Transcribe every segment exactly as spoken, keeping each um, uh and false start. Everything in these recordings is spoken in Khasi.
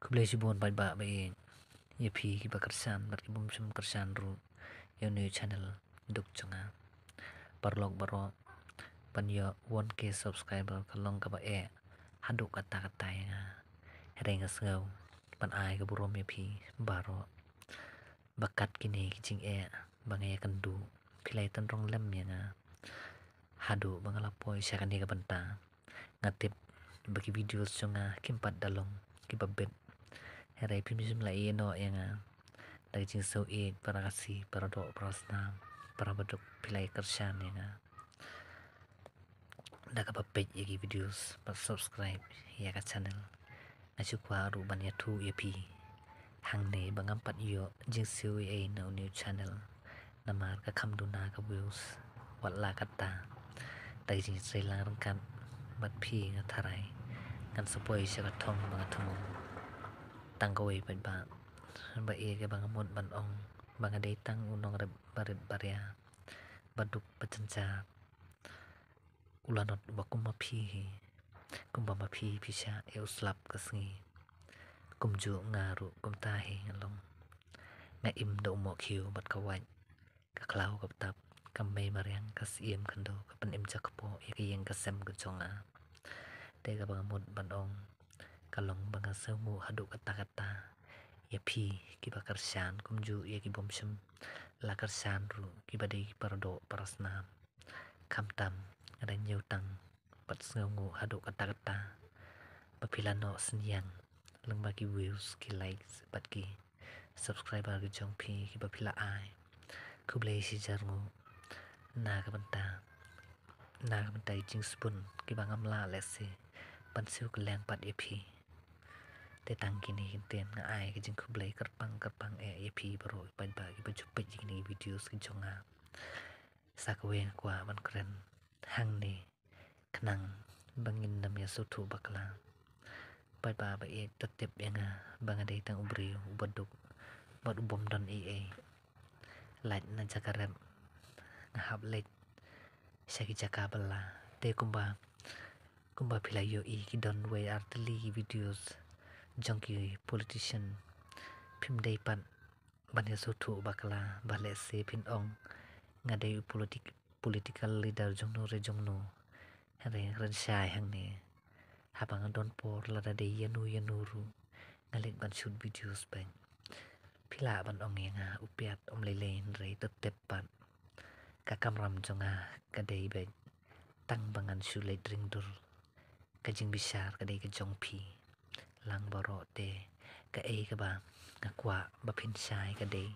Khublei shibun paidbah ba ïeit, ïa phi kiba kyrshan bad ki bym shym kyrshan ruh ïa u new channel duk jong nga. Paralok baroh, ban ïoh one K subscriber ka long kaba eh haduh katta katta ïa nga. Hynrei nga sngew ban ai ka burom ïa phi baroh ba kat kine ki jingeh ba nga ïakynduh, phi la ïa tynrong lem ïa nga haduh ba nga la poi sha kane ka bynta. Nga tip ba ki videos jong nga kim pat da long kiba bit, hynrei phim shym la ïeh noh ïa nga. Da ka jingsngewsih, para Khasi, para doh, para snam, para baduk, phi la ïa kyrshan ïa nga da kaba peit ïa ki videos bad subscribe ïa ka channel. Nga shu kwah ruh ban ïathuh ïa phi hangne ba ngam pat ïoh jingsiew ei ei na u new channel, namar ka kham duna ka views wat la katta. Da ka jingtrei lang ryngkat bad phi nga tharai ngan sa poi sha ka thong ba nga thmu. Tang kawei paidbah ba ïeit, kaba nga mut ban ong ba nga dei tang u nongrep barit baria, baduk, bajynjar. U lanot uba kum ma phi hi, kumba ma phi phi shah ïa u slap ka sngi, kumjuh nga ruh kumta hi nga long. Nga im da u mohkhiew bad ka wait, ka khlaw ka btap, ka mei mariang, ka siem khyndew, ka pynim jakpoh ïa ka ïing ka sem ka jong nga. Te kaba nga mut ban ong ka long ba nga sngewnguh haduh katta katta ïa phi kiba kyrshan, kumjuh ïa ki bym shym la kyrshan ruh, kiba dei para doh para snam. Khamtam nga dang ñiew tang bad sngewnguh haduh katta katta ba phi la noh synñiang lyngba ki views, ki likes bad ki subscriber ki jong phi kiba phi la ai. Khublei shihajar nguh na ka bynta, na ka bynta ki jingsbun kiba ngam lah lehse ban siew kylliang pat ïa phi. Te tang kine ki ktien nga ai ka jingkhublei kyrpang kyrpang eh ïa phi baroh paidbah kiba ju peit ïa kine ki videos ki jong nga. Sa kawei nga kwah ban kren hangne khnang ba ngin nym ïa sngewthuh bakla. Paidbah ba ïeit, to tip ïa nga ba nga dei tang u briew uba duk bad u bym don ei ei. Lait na jaka rep nga hap leit sha ki jaka ba la. Te kumba, kumba phi la ïohi ki don wei ar tylli ki videos jong ki politician, phim dei pat ban ïa sngewthuh bakla ba lehse phin ong nga dei u politik, political leader jongno re jongno. Hynrei nga kren shai hangne, haba nga don por, lada dei ïano ïano ruh, nga leit ban shoot videos beit. Phi lah ban ong ïa nga u piat, um lei lei, hynrei to tip pat, ka kamram jong nga ka dei beit tang ba ngan shu leit ring dur. Ka jingbishar ka dei ka jong phi lang baroh. Te kaei kaba nga kwah ba phin shai ka dei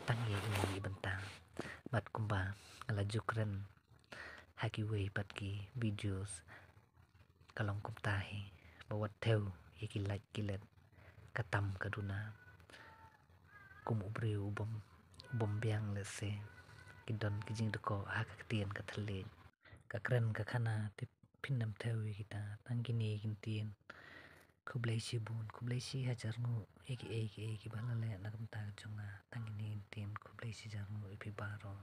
tang ïa ine i bynta. Bad kumba nga la ju kren ha kiwei pat ki videos, ka long kumta hi ba wat thew ïa ki lait ki let, ka tam ka duna. Kum u briew u bym, u bym biang lehse ki don ki jingdkoh ha ka ktien ka thylliej, ka kren ka khana, te phin nym thew ïa kita. Tang kine ki ktien. Khublei shibun, khublei shihajar nguh ïa kiei kiei kiba la leh na ka bynta ka jong nga. Tang kine ki ktien, khublei shihajar nguh ïa phi baroh.